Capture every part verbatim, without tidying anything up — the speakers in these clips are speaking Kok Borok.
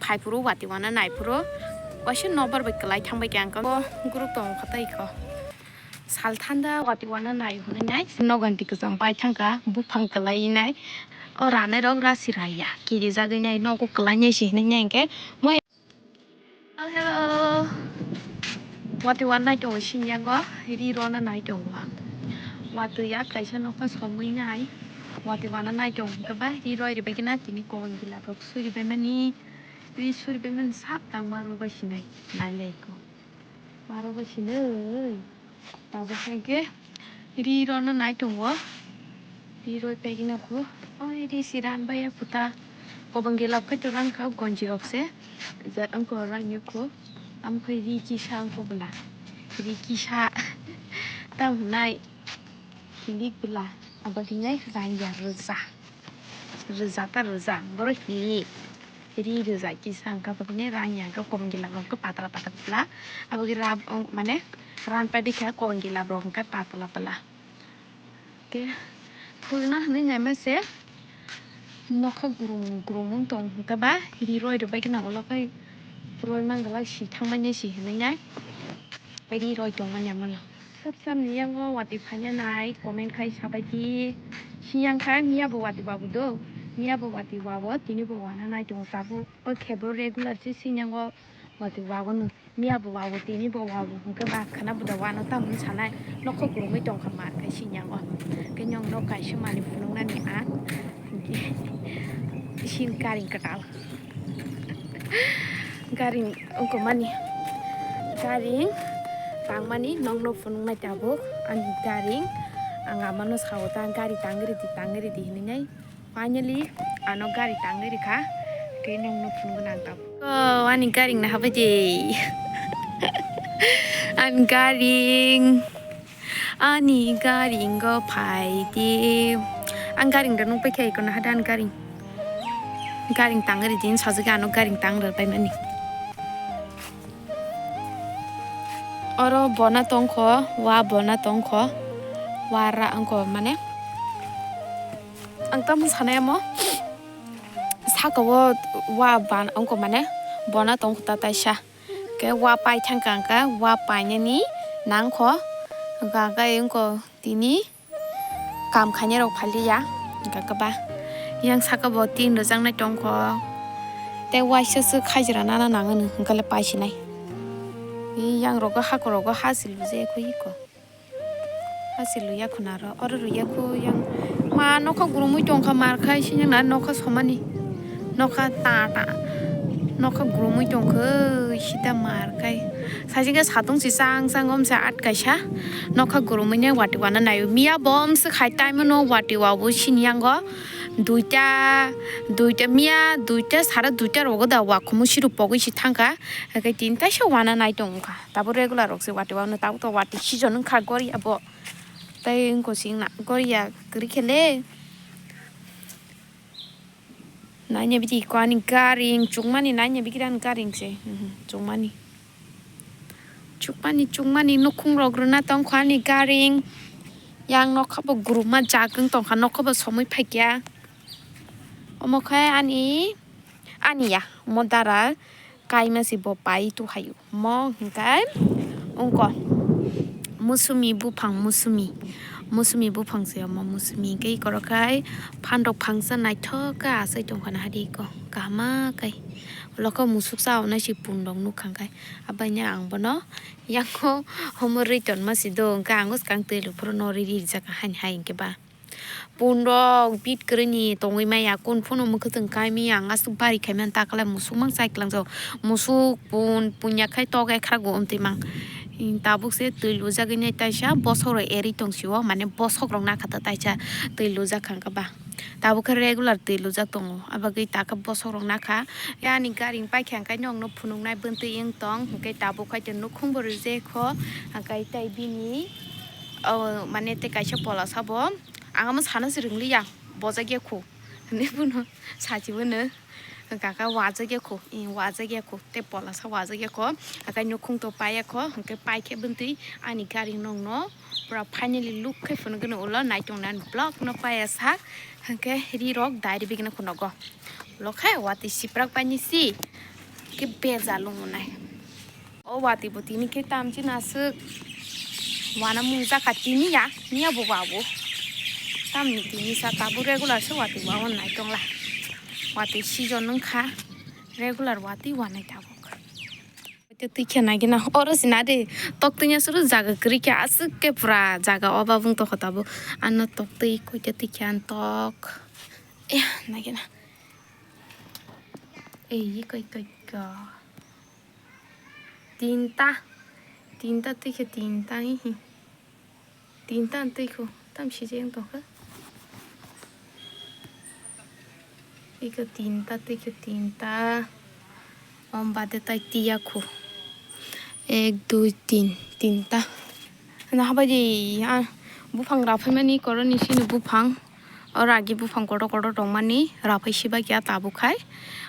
Khai phuru watwi wana nai phuru waisa nokbar bai kwlai thang bai khe ang khe o group tong kha tei kho. Sal thanda watwi wana nai hwnwi nai noganti kwchang pai thang kha buphang kwlai nai. O ranai rok rasi raya kiri jagwi nai nogo kwlai nai si hwnwi nai hwnkhe moi. Hello, hello. Watwi wana nai tongo sini yango ri rona nai tongo. Watwi ya kaisa nokha somwi nai. Watwi wana nai tongo hwnkhe ba ri roi ribai khe na tini kobang gila rok suri bai mani. Ri suri bai mani sap tang ma rwbai sinai nai lai ko. Ma rwbai sinai. Tabuk hai khe ri rw no nai tongo. Ri roi pegina kho. Oi ri si ran bai ya puta. Kobang gila khe to ran kha gonji rok se. Jat ang ko ran yo kho. Am khe ri kisa ang ko bla. Ri kisa. Tam nai. Hilik bla. Abo hinai ran ya rwja. Rwja ta rwja, borok hi ri rwja kisa hwnkha, bini rang ya hwnkha, kobang gila rok hwnkha patla patla pla, abo khe rab-, mane ran pai di kha, kobang gila rok hwnkha patla pla. Khe khulna hwnwi naima se nokha grum grum wng tong hwnkha ba, ri roi rwbai khe nang ulo khai roi man glak si thang mani si hwnwi nai. Ri roi tongmani amo no. Sab sab ni yango watwi phaina nai comment khai sabai di. Siyang kha miya bo watwi wabu do. Miya bo watwi wabo tini bo wana nai tongo tabuk. O khe bo regular se sinyango watwi wago no. Miya bo wabo tini bo wabo hwnkhe ba khana buda wano tamo sanai. Nokho gurumui tongkha mar khai sinyango. Khe nyong no kaisa mani phunuknani ang. Sin karing kwtal. Garing ungkha mani. Garing tangmani nokno phunuknai tabuk. Ani garing ang amano sao ta gari tangwi ridi, tangwi ridi hinwi nai. Finally ano gari tangwi rikha. Tei nokno phunukna ang tabuk. Oh, ani garing naha baje. Ani garing. Ani garing go phai di. Ang garing da nung paikha iko naha da ani garing. Garing tangwi ridi sajagwi ano garing tang rwbai mani. Oro bona tongkho, wa bona tongkho, wa ra ongkho mane. Ang tamo sanai amo saka o wa ban ongkho mane bona tongkho ta taisa. Khe wa pai thangkha hwnkha, wa painani nangkho, hwnkha hwnkhe wngkho tini kam khainai rok phailiya, hwnkha khe ba yang saka bo tin rwjaknai tongkho, tei waisa swk hajra nana nangani hwnkhe le paisinai. Yang rogo hako rogo hasil bujai kho iko. Hasil rwya khuna ro, oro rwya khu yang ma nokha gurumui tongkha mar khai sini na nokha somani nokha ta ta nokha gurumui tongkha sita mar khai sajike satung si chang chang om se at kaisa nokha gurumui ne wati wana nayo miya bom se khai time no wati wa bo sini yango duita duita miya duita sara duita rogo da wa khumu siru pogwi si thangkha hake tin taisa wana nai tongkha. Tabuk regular rok se wati wano tabuk to wati season wngkha gori abo. Tai wngkha sing na gori ya kwrwi khe le. Nanya bidi ko ani garing chukmani nanya bidi ani garing se. Mhm, chukmani. Chukmani chukmani nukhung rok rwna tongkha ani garing. Yang nokha bo guruma jak wng tongkha nokha bo somoi phaikya. Omo khe ani ani ya omo dara. Kaima si bo pai tu hayu. Mo hingkai ungko musumi buphang musumi. Musumi buphang se omo musumi hingke ikoro kai phandok phangsa naithok khe asai tongkha na hadi iko kahama kai. Lokho musuk sa onai si pundok nukhang kai. Abaini ang bono yango homo ri tonma si do hingke ang swkang twi luphuru no ri rijak hai hai hingke ba. Pun rok bit kwrwini tongwi maya, kun phano mwkhwtwng kai maya, ang aswk bari khai mani, ta kwlai musuk mang chai kwlangjago, musuk pun punya khai tok ekha go wng twi mang. Tabuk se twi lujagwi nai taisa bosok rok erwi tong sio, mane bosok rok nakha ta taisa twi lujak kha ba, tabuk khe regular twi lujak tongo, abagwi ta khe bosok rok nakha. Yani gari paikha hwnkhe nokno phunuknai bwntwi wng tong, hwnkhe tabuk khai nukhung bo rijekho, hwnkhe tai bini mane tei kaisa pola sabo. Ang amo sana se rwngli ya, bojak ya kho. Hinwi bono sachi bono, hwnkha khe wajak ya kho, wajak ya kho, tei pola sa wajak ya kho. Hwnkhe nukhung to pai ya kho, hwnkhe pai khe bwntwi ani gari nokno pura finally look khe phunukgwno ulo naitongnani vlog no pai ya sak. Hwnkhe ri rok dai rwbigwno kho nogo. Ulo khe watwi siprak pai ni si. Khe bejal wngnai. O watwi bo tini khe tamchi naswk wana mungjakha tini ya, niya bo ba bo. Tamni tini sa tabuk regular se watwi wa wan nai tongla. Watwi season wngkha, regular watwi wa nai tabuk. Koita twi khe nai gina, oro sina de, tok twi ya suru jaga kwrwi khe aswk khe pura jaga o babung tokho tabuk. Ano tok twi koita twi khe an tok. Eh, nai gina. Ei, koi, koi, ko. Tinta. Tinta twi khe tinta, hihi. Tinta twi kho. Tam sijeng tongkha. Iko tinta twi khe tinta. Om bade tai tiya kho. Ek, dui, tin. Tinta. Hwna habai di, ah, buphang raphaimani koroni sini buphang. O ragi buphang kotor kotor tongmani raphai sibai khe tabuk khai.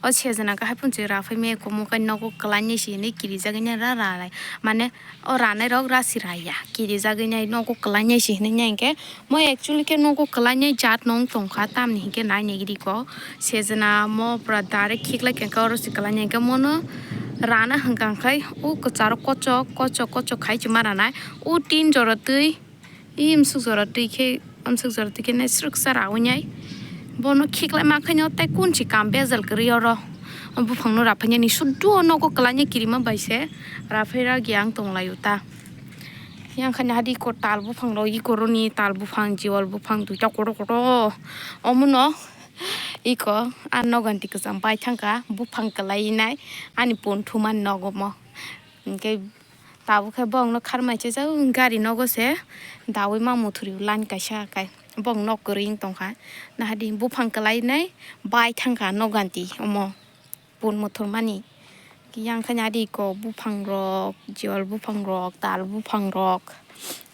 O sejana kahai phunchi raphai me komo kai nogo kwlainai si hinui kirijagwi nai ra ra rai. Mane o ranai rok rasi raya. Kirijagwi nai nogo kwlainai si hinui nai hwnkhe. Mo actually khe nogo kwlainai jat no wng tongkha tamni hinkhe nai nai riko. Sejana mo pura direct khiklai khe oro si kwlainai hwnkhe mono rana hwnkha khai o kwcharo kochok kochok kochok khai chuma ranai. O tin jora twi. I msuk jora twi khe, msuk jora twi khe nai srwksa rawi nai. Bono khiklai ma khaino tei kun si kam bejal kwrwi oro. O buphang no raphainani suddu o nogo kwlainai kirima bai se raphai ra giang tong lai o ta. Yang khani hadi ko tal buphang rok, i koroni tal buphang, jiwal buphang, duita kotor kotor. Omono iko a noganti kwcham pai thangkha, buphang kwlai nai ani pon thumani nogo mo. Hwnkhe Tabuk khe bongno kharmai chajak gari nogo se daui ma muthuri line kaisa kai bong nok kwrwi wng tongkha. Nahadi buphang kwlai nai bai thangkha noganti omo pun muthurmani. Yang khe nadi ko buphang rok, jol buphang rok, tal buphang rok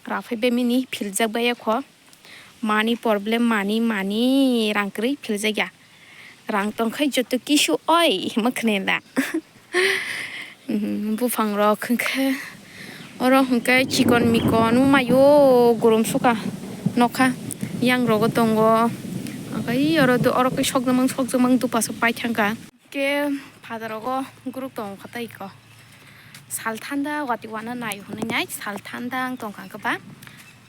raphai bemini philjak bai kho. Mani problem, mani, mani rang kwrwi philjakya. Rang tongkhai joto kisu oi hima khne da. Mhm, buphang rok hwnkhe oro hwnkhe chikon mikon mayo gorom suka nokha. Yang rogo tongo. Okai oro do, oro khe sokjamang, sokjamang dupasok pai thangkha. Ke phajarogo guruk tongo kha tei ko. Sal thanda wati wana nai hwnwi nai, sal thanda wng tongkha khe ba.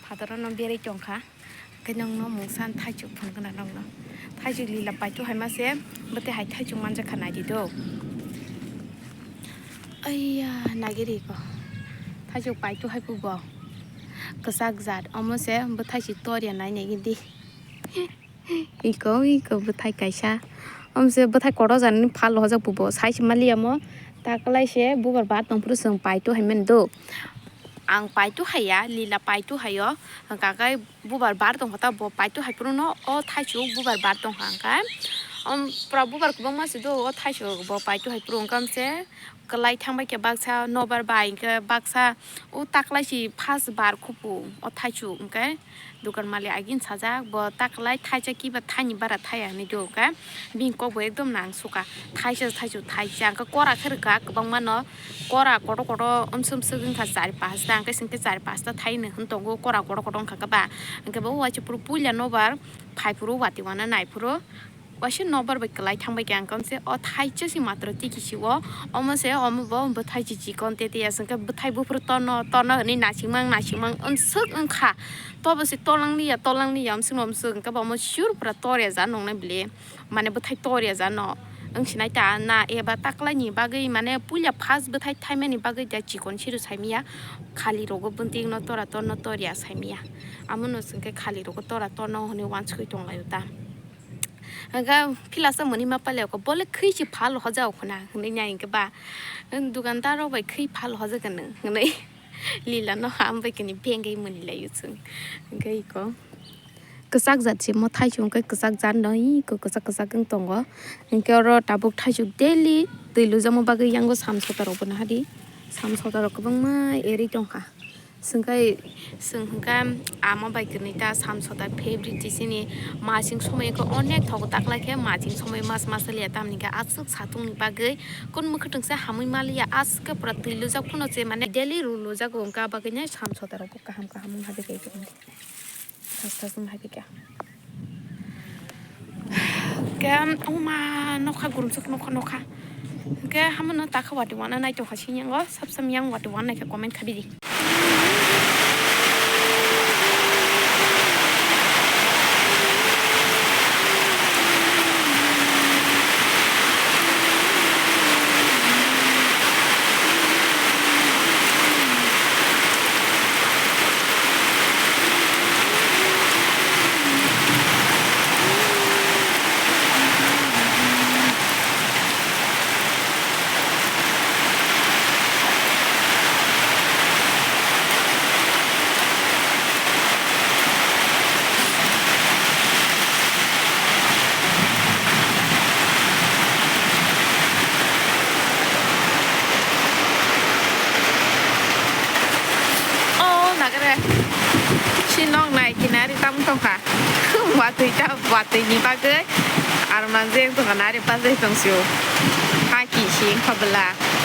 Phajarono berwi tongkha. Khe nokno mungsa thaichuk phang gana nokno. Thaichuk lila paitu hai ma se, bwtwi hai thaichuk manjak kha nai di do. Aiya, nai giri ko. Thaichuk paitu hai pu bo. Kwchak jat, omo se bwthai si tor ya nai nai di. Iko, iko bwthai kaisa. Omo se bwthai kotor jani phal hojak bubo. Sai se maliya mo. Taklai se bubar bar tongphuru chwng paitu hai mani do. Ang paitu haiya, lila paitu haio. Hwnkha khe bubar bar tongkha ta bo paitu hai phuru no o thaichuk bubar bar tongkha hwnkha. Om pura bubar kwbangma se do o thaichuk bo paitu hai phuru hwnkha se. Kwlai thangbai khe baksa nobar bai hwnkhe baksa o taklai si first bar khupu o thaichuk hwnkhe dukan malik agin sajak bo taklai thaisa kiba thaini bara thaya hinwi do hwnkhe bini kok bo ekdom nang suka thaisa thaichuk thaisa hwnkhe kora khe rwkha kwbangma no kora kotor kotor umsuk umsuk wngkha chari pasta hwnkhe singkhe chari pasta thaini hwn tongo kora kotor kotor wngkha khe ba hwnkhe bo uaisa phuru puila nobar phai phuru wati wana nai phuru. Waisa nobar bai kwlai thangbai khe ang kamse o thaichuk si matro tiki si o omo se omo bo bwthai si chikon te te aswk khe bwthai buphuru torno torno hinwi naisingmang naisingmang wngswk wngkha tobo se tolang liya tolang liya wngswk wngswk hwnkhe bo omo sure pura torya ja nongnai bile mane bwthai torya ja no wngsinai ta na eba taklai ni bagwi mane puila first bwthai thaimani bagwi da chikon siru saimiya khali rogo bwntwi no tora torno torya saimiya amo no chwngkhe khali rogo tora torno hinwi wansukwi tonglaio ta. Hwnkhe philasa mwnwi ma paleo kho, "Bole khwi se phal hoja o khuna," hwnwi nai hwnkhe ba, "Dukandar rok bai khwi phal hoja khe nwng," hwnwi lila no ham bai khe ni bengwi mwnwi lai o chwng. Hwnkhe iko kwchak jat se mo thaichuk hwnkhe kwchak jat no iko kwchak kwchak wng tongo. Hwnkhe oro tabuk thaichuk daily twi lujakma bagwi yango sam sota rok bo nahadi. Sam sota rok kwbangma erwi tongkha. Swngkhai, swng hwnkha ama bai kwrwini ta sam sota favorite tisini masing somoi wngkha onek thogo taklai khe masing somoi mas mas liya tamni khe aswk satung ni bagwi kun mwkhwtwng se hamwi maliya aswk khe pura twi lujak phano se mane daily rule lujak wngkha bagwi nai sam sota rok kaham kaham wngkha de khe. Thas thas wng hai khe. Ke, oma, nokha gurumsuk, nokha, nokha. Hwnkhe hamono takha watwi wana nai tongkha sini yango, sab sam yang watwi wana naikhe comment khaidi. O nagare si nok nai kinari tam tongkha. Watwi ta watwi ni bagwi arman jeng tongkha nari pajai tongsio. Haki si wngkha bwla.